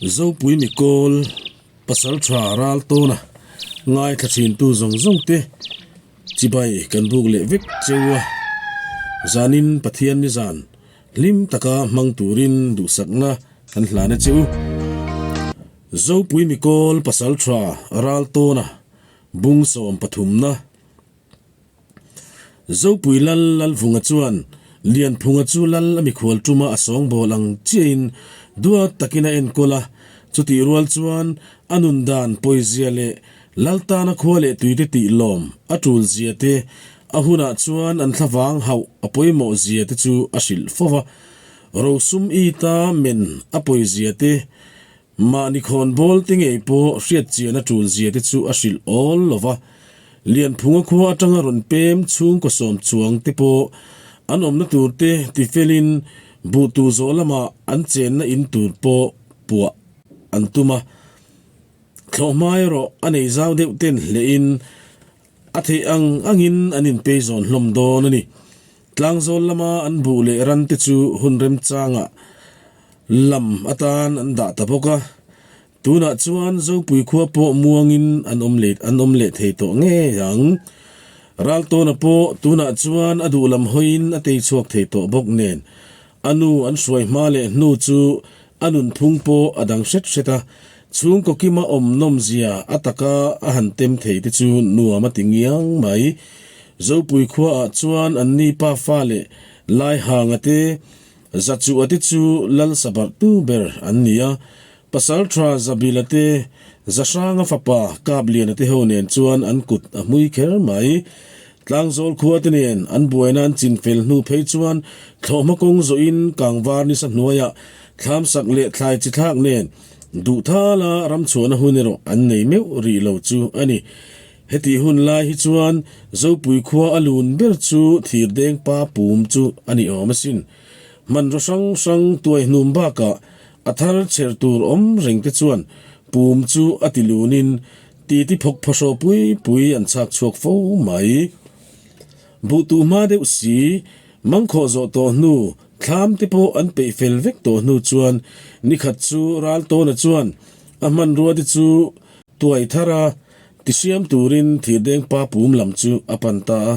Zopui Mikawl Pasaltha ral tawna ngaithla thintu zawng zawng te chibai kan buk leh vek cheu a, zanin Pathian nizan hlim taka hmang turin duhsakna kan hlan a che u. Zopui Mikawl Pasaltha ral tawna bung 13na. Zopui Lal Lalvunga chuan Lianphunga chu Lal a mikhual tuma a sawngbawl ang chiahin duat takin a enkawl a, chutih rual chuan a nun dan pawizia leh Lal tana khua leh tuite tih lawm a tul zia te, a hunah chuan an thlavang hauh a pawimawh zia te chu a hrilh fo va. Rosum ita men a pawizia te, Mahni khawnbawl te ngei pawh hriat chian a tul zia te chu a hrilh awl lo va, Lianphunga khua atanga rawn pem chhungkaw sawm chuang te pawh an awmna tur te tifelin buh tur zawh lamah an chenna in tur pawh puah an tum a. Thlawhhma erawh a nei zau deuh ten hlehin a theih ang angin an inpei zawn hlawm dawn a ni. Tlangzawl lama an buh leh ran te chu hun remchangah lam atan an dah ta bawk a, tunah chuan Zopui khua pawh muangin an awm leh an awm leh thei tawh ngei ang. Raltawna pawh tunah chuan a duh lam hawiin a tei chhuak thei tawh bawk nen, a nu an hruai hma leh hnu chu a nunphung pawh a dang hret hret a, chhungkaw kima awm nawmzia a taka a han tem thei te chu nuam a ti ngiang mai. Zopui khuaah chuan anni pa fa leh Laihanga te, Zachuha te chu Lal Sabarhtu ber an ni a, Pasaltha Zabila te, Zahranga fapa Kapliana te ho nen chuan an kut a hmui kher mai. Tlangzawl khua te nen an buaina an chin fel hnu phei chuan thlawhhma kawng zawhin kangvar nisa hnuaiah thlamsak leh thlai chi thlak nen duhthala ramchhuahna hun erawh an nei meuh rih lo chu a ni. Hetih hun lai hi chuan Zopui khua a lun ber chu Thirdeng pa pum chu a ni awm asin. Hmanraw hrang hrang tuai hnum bakah a thar chher tur awm reng te chuan pum chu a ti lunin titi phawk phawhraw pui pui an chhak chhuak fo mai. Buh tuh hma deuh si, mangkhawh zawh tawh hnu, thlam te pawh an peih fel vek tawh hnu chuan nikhat chu Raltawna chuan a hmanrua te chu Tuai thar a, tihriam turin thirdeng pa pum lam chu a pan ta a.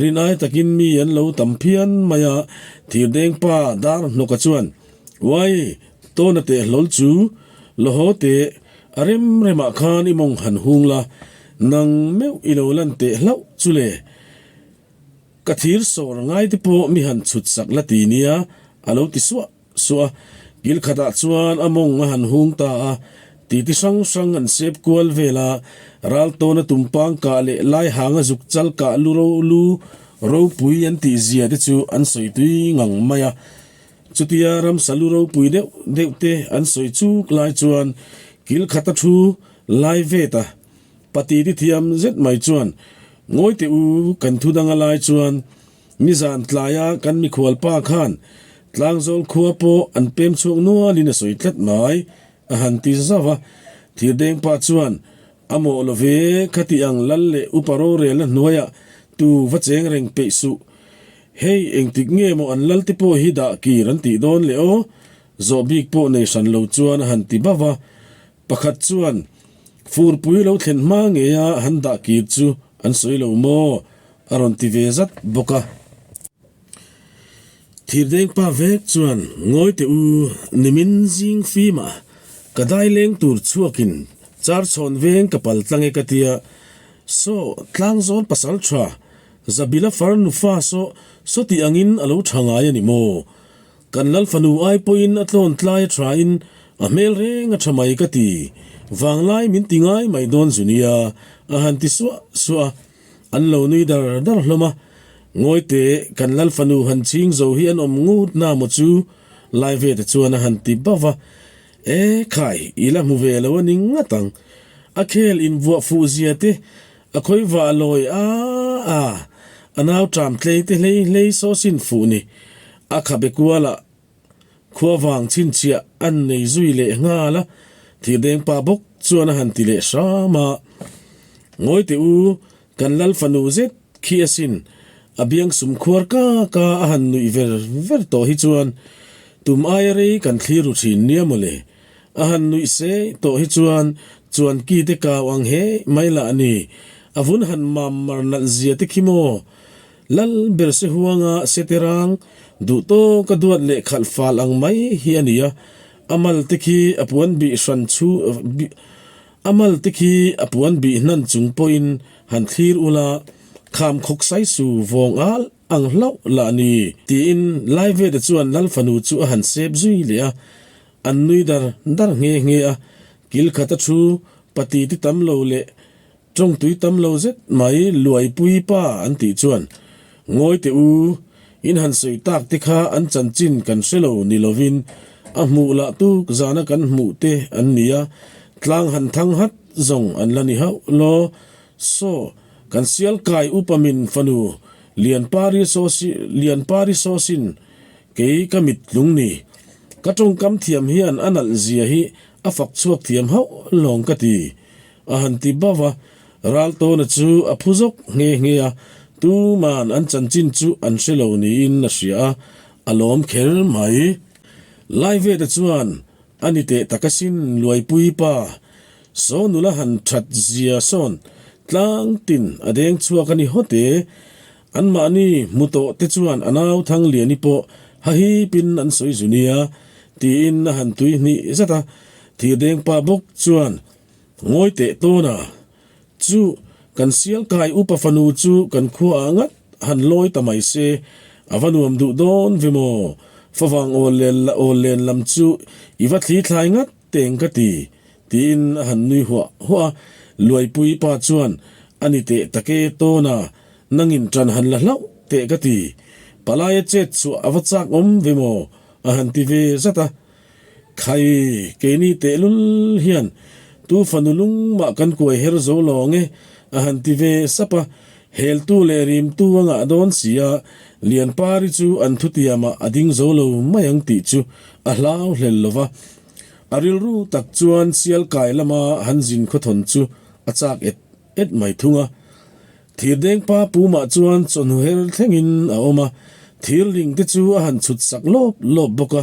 Rin ai takin mi an lo tam phian mai a, thirdeng pa dar hnawka chuan, Uai, tawna teh hlawl chu, la haw teh, a rem remah khan i mawng han hung la, nang meuh i lo lan teh hlauh chu le. Ka thir sawr ngai te pawh mi han chhut sak la ti nia, a lo ti suah suah a. Kil khatah chuan a mawng a han hung ta a, titi hrang hrang an sep kual vel a, ral tawna tumpang kah leh lai hanga zuk chal kah lu ro lu ropui an tih zia te chu an sawi tui ngang mai a. Chutia ramsa lu ropui deuh deuh te an sawi chuk lai chuan kil khata thu lai vet a. Pati ti thiam zet mai chuan, Ngawi teh u, kan thu dang a lai chuan nizan tlaia kan mikhual pa khan Tlangzawl khua pawh an pem chhuak nualin a sawi tlat mai, a han ti zauh a. Thirdeng pa chuan, A mawh lo ve, khati ang lal leh upa rorelna hnuaiah tu va cheng reng peih suh. Hei engtik nge maw an lal te pawh hi dah kir an tih dawn le aw? Zawh bik pawh nei hran lo chuan a han ti bauh a. Pakhat chuan, Furpui lo thlen hma ngeia han dah kir chu an sawi lo maw? a rawn ti ve zat bawk a. Thirdeng pa vek chuan, Ngawi teh u, nimin zing fimah ka dai leng tur chhuakin char chhawn veng ka pal tlang e ka tia, saw tlangzawn pasal tha Zabila far nufa saw sawti angin a lo tha ngai a ni maw? Kan Lal fanu ai pawhin a tlawn tlai a thain a hmel reng a tha mai ka ti, vanglai min ti ngai mai dawn zu nia, a han ti suah suah a, an lo nui dar dar hlawm a. Ngawi teh, kan Lal fanu han chhing zo hi an awm ngut na maw chu? Lai ve te chuan a han ti bauh a. E khai, i la hmu ve lo a ni ngat ang. A khel invuah fuh zia te, a khawi vah lawi a a, a nau ṭam tlei te hlei hlei saw sin fuh ni. A khabe kualah khua vang chhinchhiah an nei zui leh nghal a, thirdeng pa bawk chuan a han ti leh hram a. Ngawi teh u, kan lal fanu zet khi asin, a biang sum khuar ka ka a han nuih ver ver tawh hi chuan tum aia rei kan thlir ru thin nia mawle. A han nuih sei tawh hi chuan chuan ki te kau ang he mai lah a ni. A vun han mam mar nalh zia te khi maw? Lal ber se huanga se te rang duh tawk a duat leh khalh fal ang mai hi a ni a. A mal te khi a puan bih hran chu a mal te khi a puan bih hnan chung pawhin han thlir ula kham khawk sai su vawng al ang hlauh lah a ni tiin Laiveta chuan Lal fanu chu a han sep zui leh a. An nui dar dar nghe nghe a, kil khat a thu pati ti tam lo leh tawng tui tam lo zet mai Luaipui pa an tih chuan, Ngawi teh u, in han sawi tak te kha an chanchin kan hre lo ni lovin a hmuh lah tuk zana kan hmuh te an ni a, tlang han thang hat zawng an la ni hauh law. Saw, kan sialkai upa min fanu Lianpari Lianpari Sawsin Kei ka mit tlung ni. Ka tawngkam thiam hian a nalh zia hi a fak chhuak thiam hauh lawng ka ti. A han ti bauh a, Raltawna chu a phu zawk nghe nghe a, tuman an chanchin chu an hre lo niin a hria a, a lawm kher mai. Laiveta chuan a ni teh tak asin Luaipui pa, saw nula han that zia sawn tlang tin a deng chhuak a ni hawt e, Anmahni hmu tawh te chuan a nau Thangliani pawh hahipin an sawi zu nia, tiin a han tui hnih zat a. Thirdengpa bawk chuan ngawi teh tawn a, Chu, kan Sialkai upa fanu chu kan khuaah ngat han lawi ta mai se, a va nuam duh dawn ve maw? Favang awl awl len lam chu i va thli thlai ngat teng ka ti, tiin a han nui huah huah a. Luaipui pa chuan a ni teh tak e tawn a, Nangin ṭan han la hlauh teh ka ti. Palaia chet chhuah a va chak awm ve maw? a han ti ve zat a. Khai, keini tehlul hian tu fanu lung mah kan kuai her zo lawng e, a han ti ve sap a. Heltu leh rimtu a ngah dawn si a, Lianpari chu an thutiamah a ding zo lo mai ang tih chu a hlau hlel lo va. A rilru tak chuan Sialkai lama han zin khawthawn chu a chak et et mai thung a. Thirdengpa pumah chuan chawhnu her thlengin a awm a, thirling te chu a han chhut sak lawp lawp bawk a.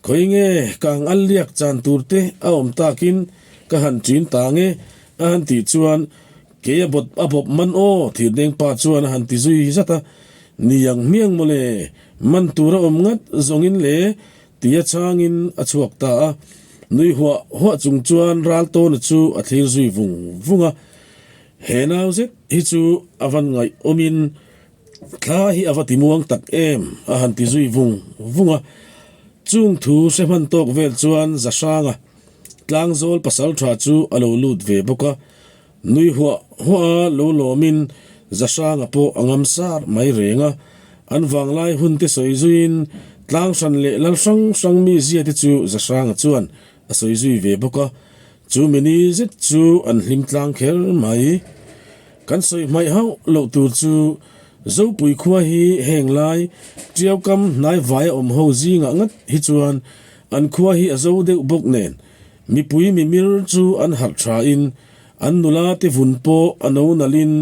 Khawi nge kang al liak chan tur te a awm takin ka han ṭin ta nge a han tih chuan kei a bawt a bawp man aw Thirdengpa chuan a han ti zui zat a. Ni ang hmiang mawle, man tur a awm ngat zawngin le tia changin a chhuak ta a. Nui huah huah chung chuan Raltawna chu a thlir zui vung vung a. He nau zet hi chu a van ngaih awmin thla hi a va ti muang tak em a han ti zui vung vung a. Chung thu hre hman tawk vel chuan Zahranga tlangzawl pasal tha chu a lo lut ve bawk a. Nui huah huah a lo lawmin Zahranga pawh a ngam sar mai reng a. An vanglai hun te sawi zuiin tlang hran leh lal hrang hrang mi zia te chu Zahranga chuan a sawi zui ve bawk a. Chu mini zet chu an hlim tlang kher mai. Kan sawi hmaih hauh loh tur chu Zopui khua hi heng lai Tiaukam hnai vaia awm ho zingah ngat hi chuan an khua hi a zo deuh bawk nen mipui mimir chu an harh tha in an nula te vun pawh a no nalh in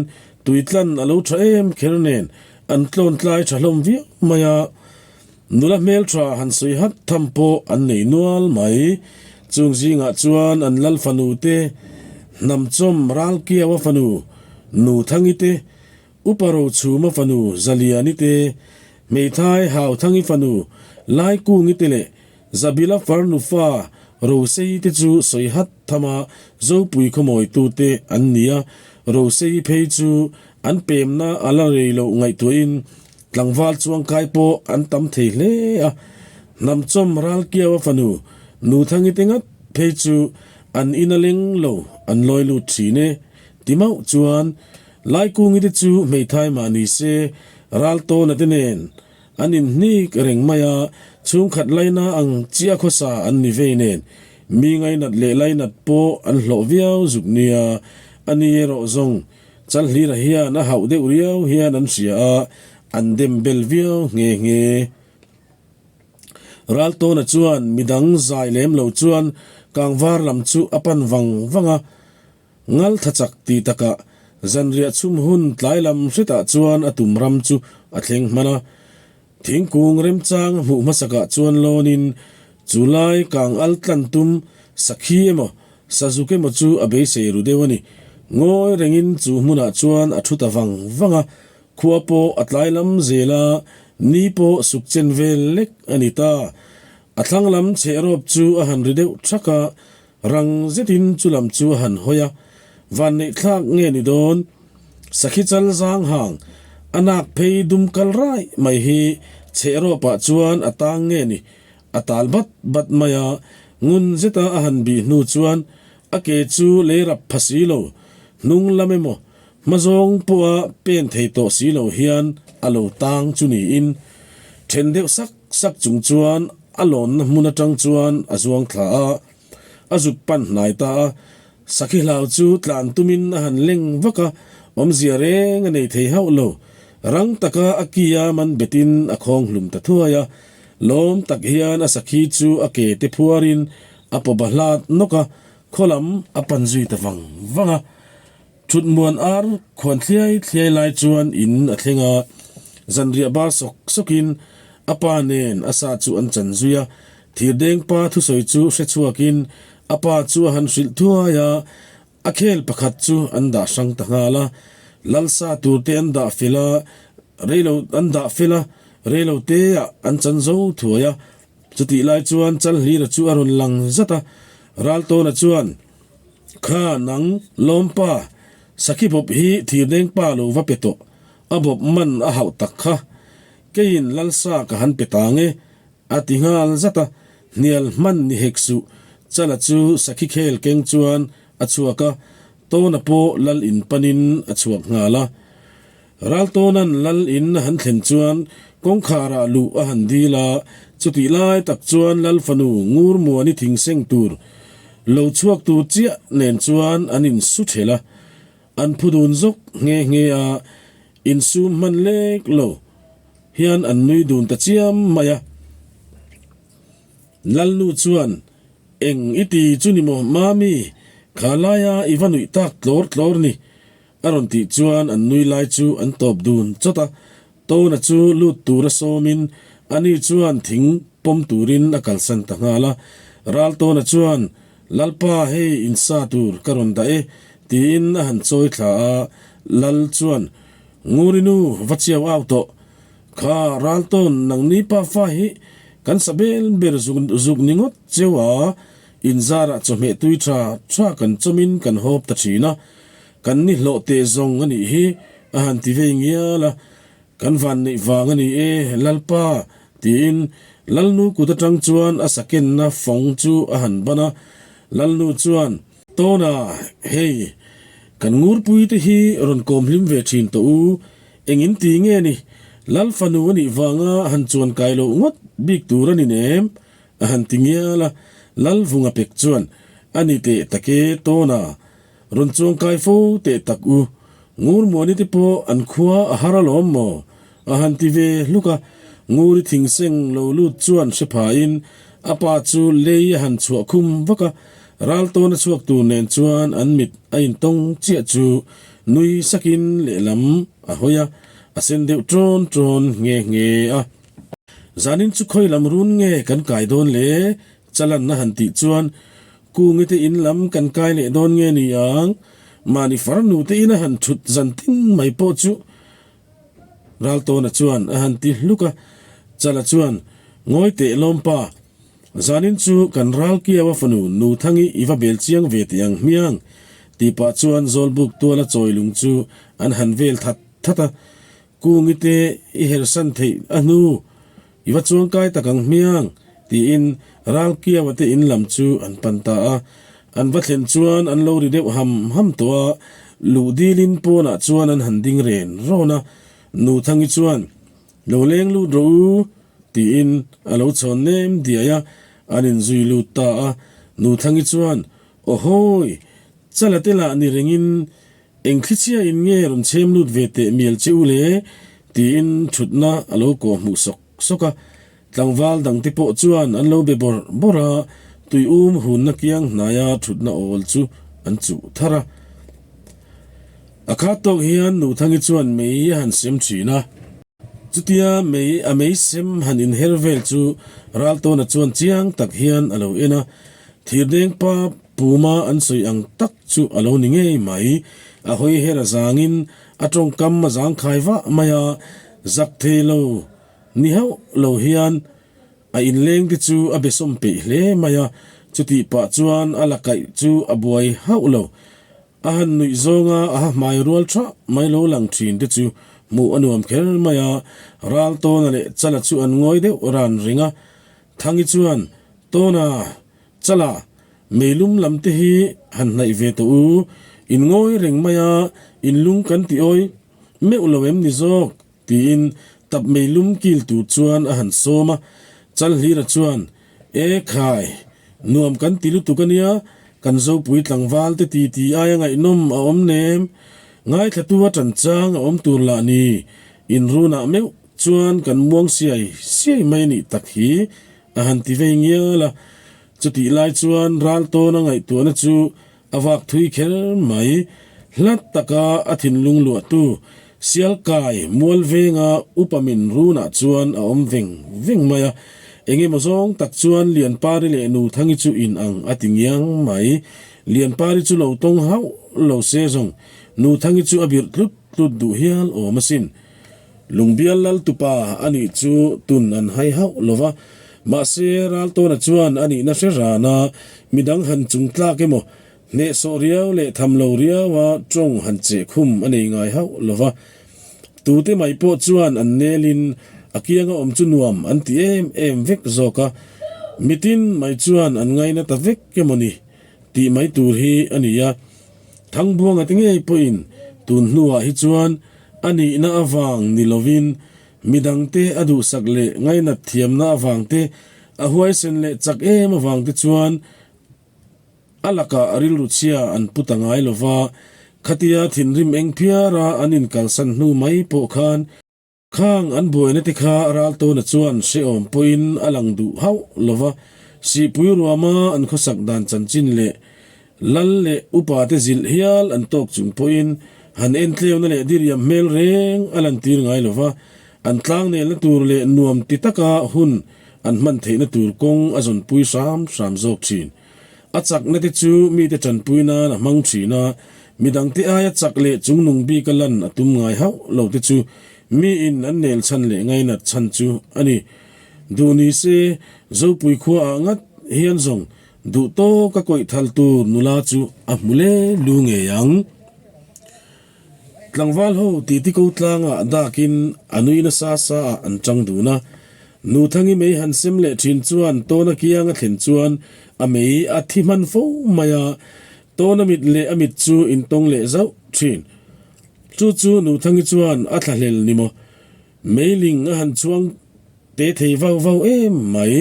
tuitlan a lo tha em kher nen an tlawn tlai tha hlawm viau mai a. Nula hmeltha han sawi hat tham pawh an nei nual mai. Chung zingah chuan an lal fanu te, Hnamchawm Ralkiaua fanu Nuthangi te, Upa Rochhuma fanu Zaliani te, Hmeithai Hauthangi fanu Laikungi te leh Zabila farnu fa Rosei te chu sawi hat thama Zopui khawmawitu te an ni a, Rosei phei chu an pemna a la rei loh ngaihtuahin Tlangval chuangkai pawh an tam thei hle a, Hnamchawm Ralkiaua fanu Nuthangi te ngat phei chu an in a leng lo an lawi lut thin e. Ti mauh chuan Laikungi te chu hmeithai mah ni se Raltawna te nen an inhnik reng mai a, chhungkhat laina ang chiah khawsa an ni vei nen mi ngainat leh lainat pawh an hlawh viau zuk nia, a ni erawh zawng Chalhlira hian a hauh deuh riau hian an hria a, an dem bel viau nghe nghe. Raltawna chuan midang zai lem lo chuan Kangvar lam chu a pan vang vang a, ngal tha chak ti takah zanriah chhum hun tlai lam hretah chuan a tum ram chu a thleng hman a. Thingkung remchang a hmuh hmasakah chuan lawnin. Chu lai kang al tlan tum sakhi emaw sazuk emaw chu a beisei ru deuh a ni. Ngawi rengin chu hmunah chuan a thu ta vang vang a, khua pawh a tlai lam zel a, ni pawh suk chen vel lek a ni ta. A thlang lam chheh rawp chu a han ri deuh thak a, rang zetin chu lam chu a han hawi a, vanneih thlak nge ni dawn? Sakhi chal zang hang, a nak phei dum kal raih mai hi chheh rawpah chuan a tang nge ni? A tal bat bat mai a, ngun zeta a han bih hnu chuan a ke chu lei rap pha si lo, hnung lam emaw hma zawng pawha pen thei tawh si lo hian a lo tang chu niin then deuh sak sak chung chuan a lawnna hmun atang chuan a zuang thla a, a zuk pan hnai ta a. Sakhi hlau chu tlan tumin a han leng vak a, awmzia reng a nei thei hauh lo. Rang taka a ki a man betin a khawng hlum ta thuai a. Lawm tak hian a sakhi chu a ke te phuarin a paw ba hlat nawk a, khaw lam a pan zui ta vang vang a. Thut muan ar khuan thliai thliai lai chuan in a thleng a, zanriah bar sawk sawkin a pa nen a sa chu an chan zui a. Thirdeng pa thusawi chu hre chhuakin a pa chu a han hrilh thuai a, a khel pakhat chu an dah hrang ta nghal a. Lalsa tur te an dah fel a, reilo an dah fel a, reilo te ah an chan zo thuai a. Chutih lai chuan Chalhlira chu a rawn lang zat a, Raltawna chuan, Kha nang lawmpa, sakhi bawp hi thirdeng pa lo va pe tawh, a bawp man a hauh tak kha. Keiin lalsa ka han pe tang e, A ti nghal zat a, hnial hman ni hek suh. Chala chu sakhi khel keng chuan a chhuak a, Tawna pawh lal in panin a chhuak nghal a. Raltawna'n lal in a han thlen chuan kawngkharah luh a han dil a, chutih lai tak chuan lal fanu Ngurmuani thingseng tur lo chhuak tur chiah nen chuan an insu ṭhelh a, an phu dun zawk nghe nghe a, insum hman lek lo. Hian an nui dun ta chiam mai a. Lalnu chuan, Eng i ti chu ni maw Mami, kha laia i va nuih tak tlawr tlawr ni? a rawn tih chuan an nui lai chu an tawp dun chawt a. Tona chu lut tura sawmin ani chuan thing pawm turin a kalsan ta nghal a. Raltawna chuan, Lalpa hei insa tur ka rawn dah e, tiin a han chawi thla a. Lal chuan, Nguri nu va chiau au tawh. Kha Raltawn nangni pa fa hi kan sa bel ber zuk ni ngawt cheu a, inzarah chawhmeh tui tha tha kan chawmin kan hawp ta thin a, kan ni hlawh teh zawng a nih hi a han ti vei ngial a, kan van neih vang a ni e Lalpa tiin Lalnu kut atang chuan a sakenna fawng chu a han ban a, Lalnu chuan Tawna, hei, kan ngurpui te hi rawn kawm hlim ve thin tawh u, eng in ti nge ni, Lal fanu a nih vanga han chuan kai loh ngawt bik tur a ni nem? a han ti ngial a, Lal vunga pek chuan, A ni teh tak e, Tawna, rawn chuang kai fo teh tak u, Ngurmuani te pawh an khua a har alawm maw? A han ti ve hluk a, Nguri thingseng lo lut chuan hre phain a pa chu lei a han chhuah khum vak a, Raltawn a chhuak tur nen chuan an mit a intawng chiah chu nui sakin lehlam a hawi a, a sen deuh ṭawn ṭawn nghe nghe a. Zanin chu khawi lam run nge kan kai dawn le? Chalan a han tih chuan Kungi te in lam kan kai leh dawn nge ni ang? Mahni farnu te in a han ṭhut zan tin mai pawh chu Raltawna chuan a han ti hluk a, Chala chuan, Ngawi teh lawmpa, zanin chu kan Ralkiaua fanu Nuthangi i va bel chiang ve teh ang hmiang, tih pah chuan Zawlbuk tuala chawi lung chu an han vel that that a, Kungi te i hersan theih a hnu I va chuangkai tak ang hmiang, tiin Ralkiaua te in lam chu an pan ta a. An va thlen chuan an lo ri deuh ham ham tawh a, luh dilin pawnah chuan an han ding ren rawn a. Nuthangi chuan, Lo leng lut rawh u, tiin a lo chhawn nem diai a, an inzui lut ta a. Nuthangi chuan, Awhawi, chala te lah ni rengin Eng thlichhia in nge rawn chhem lut ve teh mial che u le? tiin thutna a lo kawh hmuh sawk sawk a. Tlangval dangte pawh chuan an lo be bawrh bawrh a, tui um hunna kiang hnaia thutna awl chu an chuh thar a. A khat tawk hian Nuthangi chuan mei a han sem thin a. Chutia mei a mei sem han inher vel chu Raltawna chuan chiang tak hian a lo en a, Thirdeng pa puma an sawi ang tak chu a lo ni ngei mai. A hawi her a zangin a tawngkam a zangkhai vah mai a, zak thei lo ni hauh lo hian a inleng te chu a besawm peih hle mai a, chutih pah chuan a la kaih chu a buai hauh lo. A han nuih zawnga a ha hmai rual tha mai lo lang thin te chu hmuh a nuam kher mai a, Raltawna leh Chala chu an ngawi deuh ran reng a. Thangi chuan, Tawna, Chala, meilum lam te hi han hnaih ve tawh u, in ngawi reng mai a, in lung kan ti awi meuh lo em ni zawk? Tiin tap meilum kil tur chuan a han sawm a, Chalhlira chuan, E khai, nuam kan ti lutuk a nia, kan Zopui tlangval te ti ti aia ngaihnawm a awm nem, ngaithlatu a tan chang a awm tur lah ni, inrunah meuh chuan kan muang siai siai mai a nih tak hi, a han ti vei ngial a. Chutih lai chuan Raltawna ngaihtuahna chu A vak thui kher mai. Hlat taka a thinlung luahtu Sialkai mual venga upa min runah chuan a awm veng veng mai a. Engemaw zawng tak chuan Lianpari leh Nuthangi chu in ang a ti ngiang mai. Lianpari chu lo tawng hauh lo se zawng Nuthangi chu a birh tlut tlut duh hial awm asin. Lungbial lal tupa a nih chu tun an hai hauh lo va, mahse Raltawna chuan a nihna hre ran a, midang han chung tlak emaw, hnehsawh riau leh tham lo riaua tawng han cheh khum a nei ngai hauh lo va. Tute mai pawh chuan an nelin a kianga awm chu nuam an ti em em vek zawk a, mitin mai chuan an ngaina ta vek emaw ni tih mai tur hi a ni a. Thangbuanga te ngei pawhin tun hnuah hi chuan a nihna avang ni lovin midangte a duhsak leh ngainat thiamna avang te, a huaisen leh chak em avang te chuan a lakah rilru chhia an pu ta ngai lova, khatia thinrim eng phiara an inkalsan hnu mai pawh khan Khang an buaina te kha Raltawna chuan hrehawm pawhin a lang duh hauh lo va, Sihpui ruama an khawsak dan chanchin leh Lal leh upa te zilh hial an tawk chung pawhin han entleuna leh diriam hmel reng a lantir ngai lo va, an tlangnelna tur leh nuam ti taka hun an hman theihna tur kawng a zawnpui hram hram zawk thin. A chakna te chu mite tanpui nan a hmang thin a, midangte aia chak leh chungnung bika lan a tum ngai hauh lo te chu miin an nel chhan leh ngainat chhan chu a ni. Duh ni se, Zopui khua ah ngat hian zawng duh tawk a kawih thal tur nula chu a hmu le lu ngei ang. Tlangval ho titi ko tlangah dakin a nui nasa sa ah an tang dun a. Nuthangi mei han sem leh thin chuan tawna kiang a thlen chuan a mei a thi hman fo mai a, tawna mit leh a mit chu intawng leh zauh thin. Chu chu Nuthangi chuan a thlahlel ni maw? Meiling a han chhuang te thei vau vau em mai.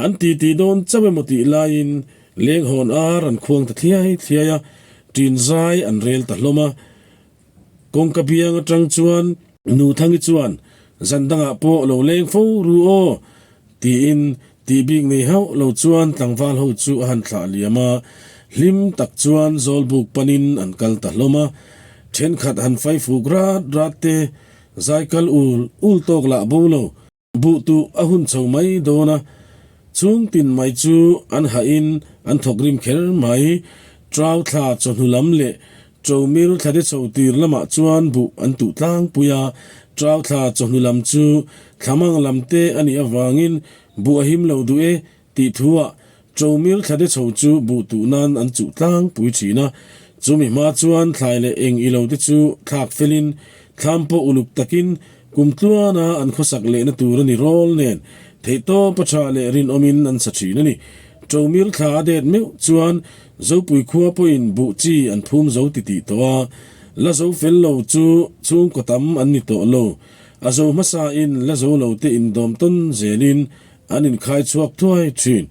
An titi dawn chauh emaw tih laiin lenghawn ar an khuang ta thliai thliai a, ṭin zai an rel ta hlawm a. Kawngka biang aṭang chuan Nuthangi chuan, Zan dangah pawh lo leng fo ru aw, tiin tih bik nei hauh lo chuan tlangval ho chu a han thlah liam a, hlim tak chuan Zawlbuk panin an kal ta hlawm a. Ṭhenkhat han faifuk rat rat te, zai kal ul ul tawk lah bo lo. Buh tuh a hun chho mai dawn a, chhung tin mai chu an hahin an thawk rim kher mai. Trau thla chawhnu lam leh Chomir thlate chho tir lamah chuan buh an tuh tlangpui a, Trau thla chawhnu lam chu thlamang lam te a nih avangin buh a him lo duh e Tih thuah Chomir thlate chho chu buh tuh nan an chuh tlangpui thin a, chumi hma chuan thlai leh eng ilo te chu thlak felin thlam pawh uluk takin kum tluana an khawsak lehna tur a ni rawl nen theihtawp a tha leh rinawmin an sa thin a ni. Chomir thla a det meuh chuan Zopui khua pawhin buh chi an phum zo ti tih tawh a, la zo fel lo chu chhungkaw tam an ni tawh lo. A zo hmasain la zo lo te indawm tawn zelin An inkhai chhuak thuai thin.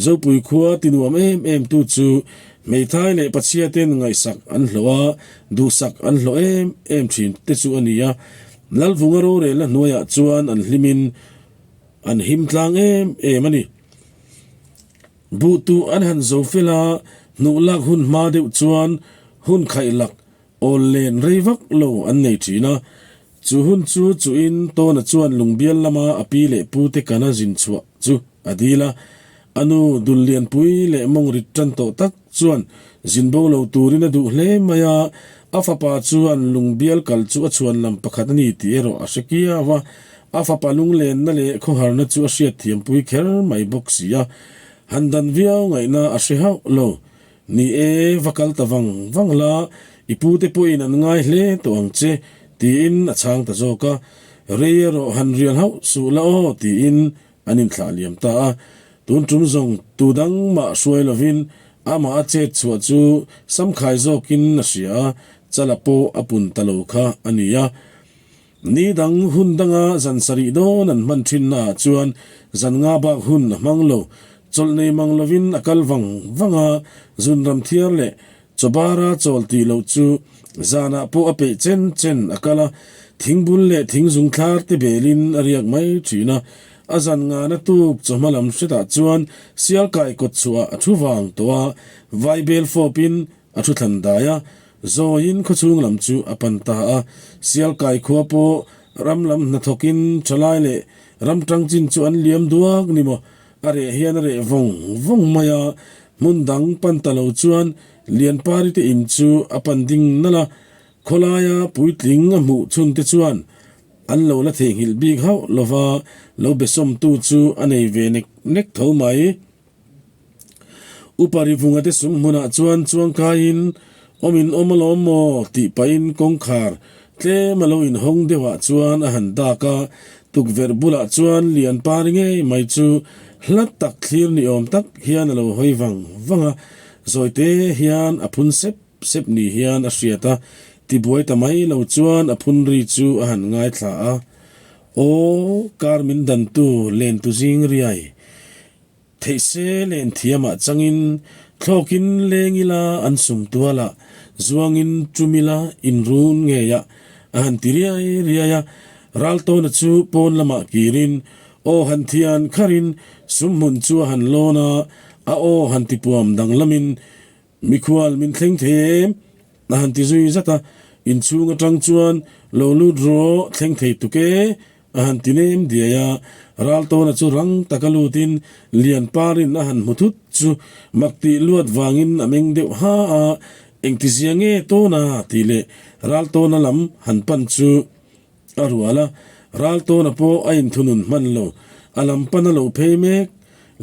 Zopui khua ti nuam em em tu chu hmeithai leh pachhia ten ngaihsak an hlawh a, duhsak an hlawh em em thin te chu a ni a. Lalvunga rorelna hnuaiah chuan an hlimin an him tlang em em a ni. Buhtuh an han zo fel a, hnuh lak hun hma deuh chuan hun khaih lak awl len rei vak lo an nei thin a. Chu hun chu chuhin Tawna chuan Lungbial lama a pi leh pute kana zin chhuah chu a dil a. A nu dul lianpui leh mawng rit tan tawh tak chuan zin bo lo turin a duh hle mai a, a fapa chuan Lungbial kal chu a chhuan lam pakhat a ni tih erawh a hre kiau a. A fapa lunglenna leh khawharna chu a hriatthiampui kher mai bawk si a, han dan viau ngaihna a hre hauh lo. Ni e, va kal ta vang vang la, i pute pawhin an ngai hle tawh ang che, tiin a chhang ta zawk a. Rei erawh han rial hauh suh la aw, tiin an inthlah liam ta a. Tun tum zawng tu dang mah hruai lovin amah a chet chhuah chu samkhai zawkin a hria a, chala pawh a pun ta lo kha a ni a. Ni dang hun danga zan sarih dawn an hman thinna ah chuan zan nga bak hun a hmang lo. Chawlh nei mang lovin a kal vang vang a, zun ram thiar leh chawbara chawl tih loh chu zanah pawh a peih chen chen a kal a, thingbul leh thingzung thlar te belin a riak mai thin a. A zan ngana tuk chawhma lam hretah chuan sialkai kawtchhuah a thu vang tawh a, vaibel fawpin A thu thlan dai a, zawiin khawchhung lam chu a pan ta a. Sialkai khua pawh ram lam hnathawkin thalai leh ram tang chin chu an liam duak ni maw? A reh hian a reh vawng vawng mai a, hmun dang pan ta lo chuan Lianpari te in chu a pan ding nalh a, khawlaia puitling a hmuh chhun te chuan an lo la theihnghilh bik hauh lova lo besawmtu chu a nei ve nek nek tho mai. Upa Rivunga te sum hmunah chuan chuangkaiin awm in awm alawm maw tih pahin kawngkhar tlem a lo inhawng deuhah chuan a han dak a, tukverh bulah chuan Lianpari ngei mai chu hla tak thlir ni awm tak hian a lo hawi vang vang a, zawite hian a phun sep sep ni hian a hriat a, tibuai ta mai lo chuan a phun ri chu a han ngaithla a, Aw, kar min dantu lentu zing riai. Theih se len thiamah changin thlawkin leng ila an sum tualah zuangin tum ila inrun ngeiah a han ti riai riai a. Raltawna chu pawn lamah kirin aw han thian kharin sumhmun chu a han lawn a, a aw han tipuam danglamin Mikhual min thleng thei em? A han ti zui zat a, inchhung atang chuan lo lut rawh thleng thei tuk e a han ti nem diai a, Raltawna chu rang taka lutin Lianparin a han hmu thut chu mak tih luat vangin a meng deuh ha a, Engtizia nge Tawna? tih leh Raltawna lam han pan chu A rual a, Raltawna pawh a inthunun hman lo. A lam pan a lo phei mek.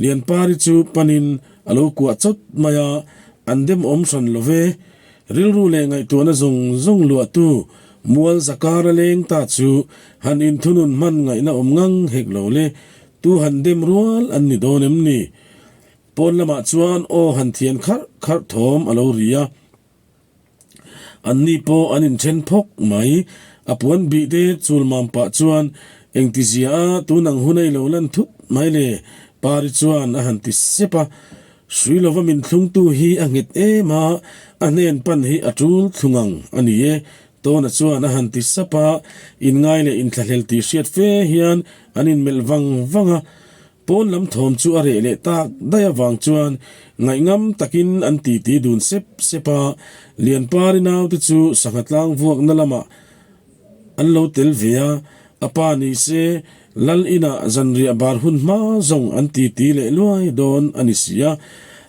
Lianpari chu panin a lo kuah chawt mai a, an demawm hran lo ve. Rilru leh ngaihtuahna zawng zawng luahtu mual zakar a leng ta chu han inthunun hman ngaihna awm ngang hek lo le. Tu han dem rual an ni dawn em ni? Pawn lamah chuan aw han thian kharh kharh thawm a lo ri a. Anni pawh an inthen phawk mai. A puan bih te chul mam pah chuan engtizia a tun ang hun a i lo lan thut mai le? Pari chuan a han ti sep a. Hrui lova min thlungtu hi a nghet em a, a hnen pan hi a tul thlung ang a ni e. Tawna chuan a han ti sap a, inngai leh inthlahlel tih hriat fe hian an inmelh vang vang a. Pawn lam thawm chu a reh leh tak daih avang chuan ngaihngam takin an titi dun sep sep a, Lianpari naute chu sangha tlang vuakna lamah an lo tel ve a, a pa ni se Lal inah zanriah bar hun hma zawng an titi leh luai dawn a ni si a,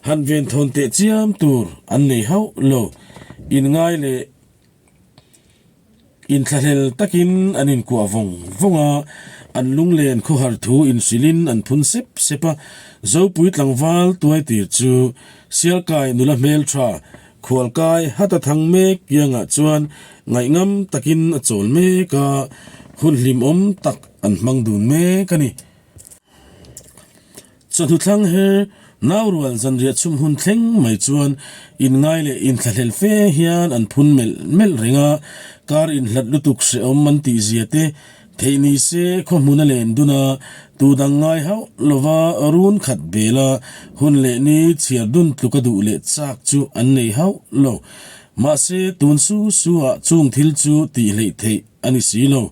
han venthawn teh chiam tur an nei hauh lo, inngai leh. Inthlahlel takin an inkuah vawng vawng a, an lunglen khawhar thu inhrilhin an phun sep sep a. Zopui tlangval tuai tir chu Sialkai nula hmeltha khualkai hata thang mek kiangah chuan ngaihngam takin a chawl mek a, hun hlimawm tak an hmang dun mek a ni. Chawhnu thlang her naurual zanriah chhum hun thleng mai chuan inngai leh inthlahlel fe hian an phun melh melh reng a, kar inhlat lutuk hrehawm an tih zia te theih ni se khaw hmun a len dun a, tu dang ngai hauh lova run khat bel a, hun leh ni chhiar dun tluk a duh leh chak chu an nei hauh lo. Mahse tun su su ah chung thil chu tih hleih theih a ni si lo.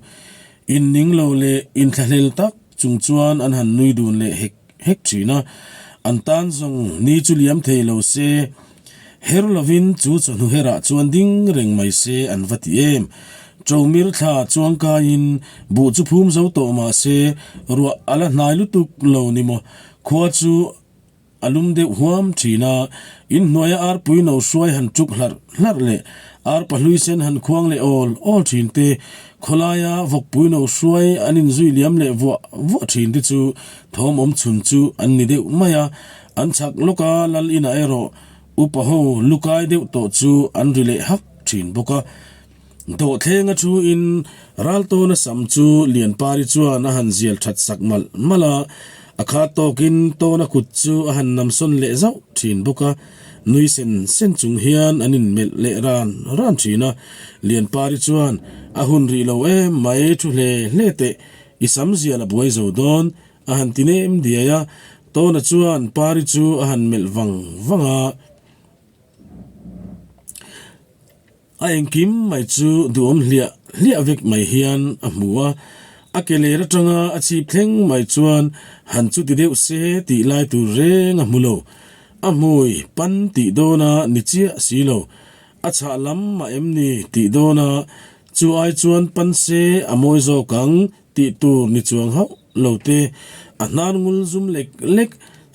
Inning lo leh inthlahlel tak chung chuan an han nui dun leh hek hek thin a, an tan zawng ni chu liam thei lo se, her lovin chu chawhnu herah chuan ding reng mai se an va ti em. Chomir thla chuangkaiin buh chu phum zo tawh mah se ruah a la hnai lutuk lo ni maw? Khua chu a lum deuh huam thin a, inhnuaia arpui no hruai han tuk hlarh hlarh leh arpa hlui sen han khuang leh awl awl thin te, khawlaia vawkpui no hruai an inzui liam leh vuah vuah thin te chu thawm awm chhun chu an ni deuh mai a, an chhak lawka lal inah erawh upa ho lukai deuh tawh chu an ri leh hak thin bawk a. Dawhthlenga thuin Raltawna sam chu Lianpari chuan a han zial that sak malh malh a, a khat tawkin Tawna kut chu a han namsawn leh zauh thin bawk a, nui sen sen chung hian an inmelh leh ran ran thin a. Lianpari chuan, A hun rih lo em mai thu hle hle teh, i sam zial a buai zo dawn, a han ti nem diai a. Tawna chuan Pari chu a han melh vang vang a. A engkim mai chu duhawm hliah hliah vek mai hian a hmu a, a ke ler atanga a chhip thleng mai chuan han chuti deuh se tih lai tur reng a hmu lo. A hmui pan tih dawna ni chiah si lo, a chhah lam mah em ni tih dawna chu ai chuan pan se a mawi zawk ang Tih tur ni chuang hauh lo te, a hnar ngul zum lek lek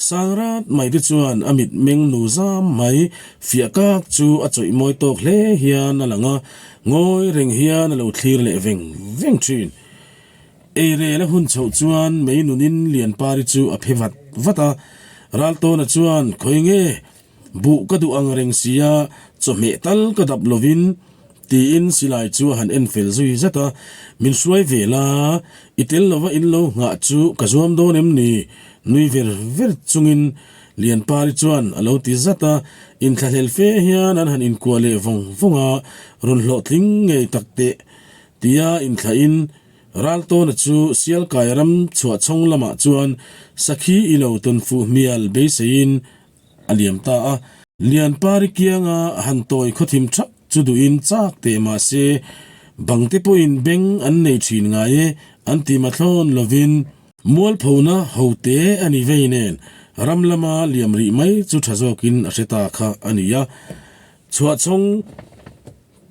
sang rat mai te chuan a mit meng nu zam mai fiah kak chu a chawih mawi tawk hle hian a lang a, ngawi reng hian a lo thlir leh veng veng thin. Eirel a hun chhoh chuan mei nunin Lianpari chu a phe vat vat a, Raltawna chuan khawi nge Buh ka duh ang reng sia, chawhmeh tal ka dap lovin, tiin silai chu a han en fel zui zat a. Min hruai ve la, i tel lova in lo nghah chu ka zuam dawn em ni? Nui ver ver chungin Lianpari chuan a lo ti zat a. Inthlahlel fe hian an han inkuah leh vawng vawng a, rawn hlawhtling ngei tak teh tia inthlahin Raltawna chu Sialkai ram chhuahchhawng lamah chuan sakhi i lo tawn fuh hmial beiseiin a liam ta a. Lianpari kianga han tawi khawthim thap chu duhin chak teh mah se, bangte pawhin beng an nei thin ngai e, an ti mathlawn lovin. Mualphona hote a ni vei nen ram lama liam rih mai chu tha zawkin a hre ta kha a ni a. Chhuahchhawng.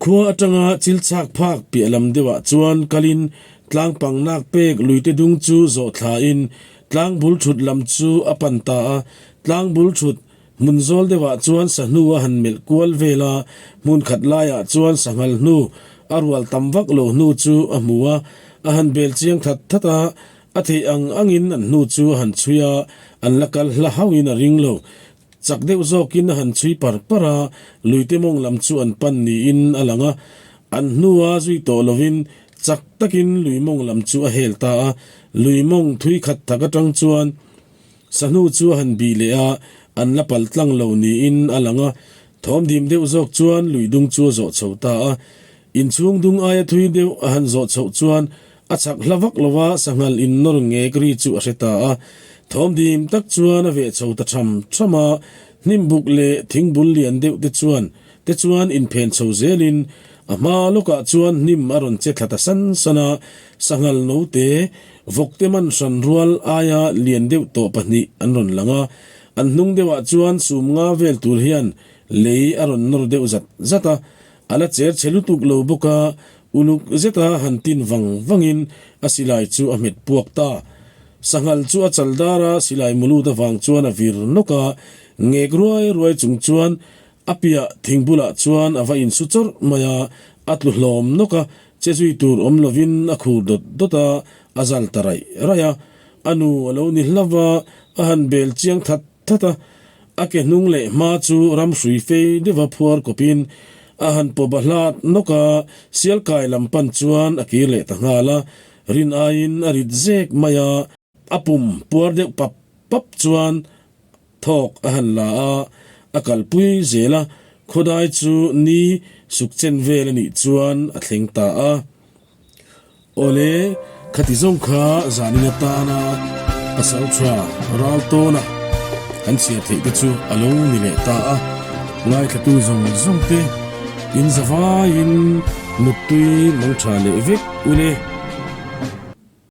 Khua atanga chil chhak phak piah lam deuhah chuan kalin tlang pangnak pek luite dung chu zawh thlain tlang bul thut lam chu a pan ta a. Tlang bul thut hmun zawl deuhah chuan sahnu a han melh kual vel a, hmun khat laiah chuan sanghal hnu a rual tam vak lo hnu chu a hmu a, a han bel chiang that that a, a theih ang angin an hnu chu a han chhui a, an la kal hla hauhin a ring lo. Chak deuh zawkin a han chhui par par a, luite mawng lam chu an pan niin a lang a. An hnua zui tawh lovin chak takin lui mawng lam chu a hel ta a. Lui mawng thui khat tak atang chuan sahnu chu a han bih leh a, an la pal tlang lo niin a lang a. Thawm dim deuh zawk chuan lui dung chu a zawh chho ta a. Inchhung dung aia thui deuh a han zawh chhoh chuan A chak hla vak lo a, sanghal in nawr ngek ri chu a hre ta a. Thawm dim tak chuan a veh chho ta tham tham a, hnim buk leh thing bul lian deuh te chuan te chuan inphen chho zelin a hma lawkah chuan hnim a rawn che thla ta san san a, sanghal note, vawkte man hran rual aia lian deuh tawh pahnih an rawn lang a, an hnung deuhah chuan sum nga vel tur hian lei a rawn nawr deuh zat zat a, A la cher chhe lutuk lo bawk a, uluk zeta han tin vang vangin a silai chu a hmet puak ta. Sanghal chu a chal dar a, silai mulut avang chuan a vir nawk a, ngek ruai ruai chung chuan a piah thing bulah chuan a va insu chawrh mai a, a tlu hlawm nawk a, che zui tur awm lovin a khur dawt dawt a, a zal ta raih raih a. A nu a lo ni hlauh a, a han bel chiang that that a, a ke hnung leh hma chu ram hrui fei deuha phuar kawpin a han pawp a hlat nawk a, Sialkai lam pan chuan a kir leh ta nghal a, rin aiin a rit zek mai a, a pum puar deuh pap pap chuan thawk a han la a, a kalpui zel a, khawdai chu ni suk chen vel a nih chuan a thleng ta a. Awle, khati zawng kha zanin atana pasal tha ral tawna kan chhiar theih te chu a lo ni leh ta a. Ngaithlatu zawng zawng te in zavaiin muttui mang tha leh vek ule.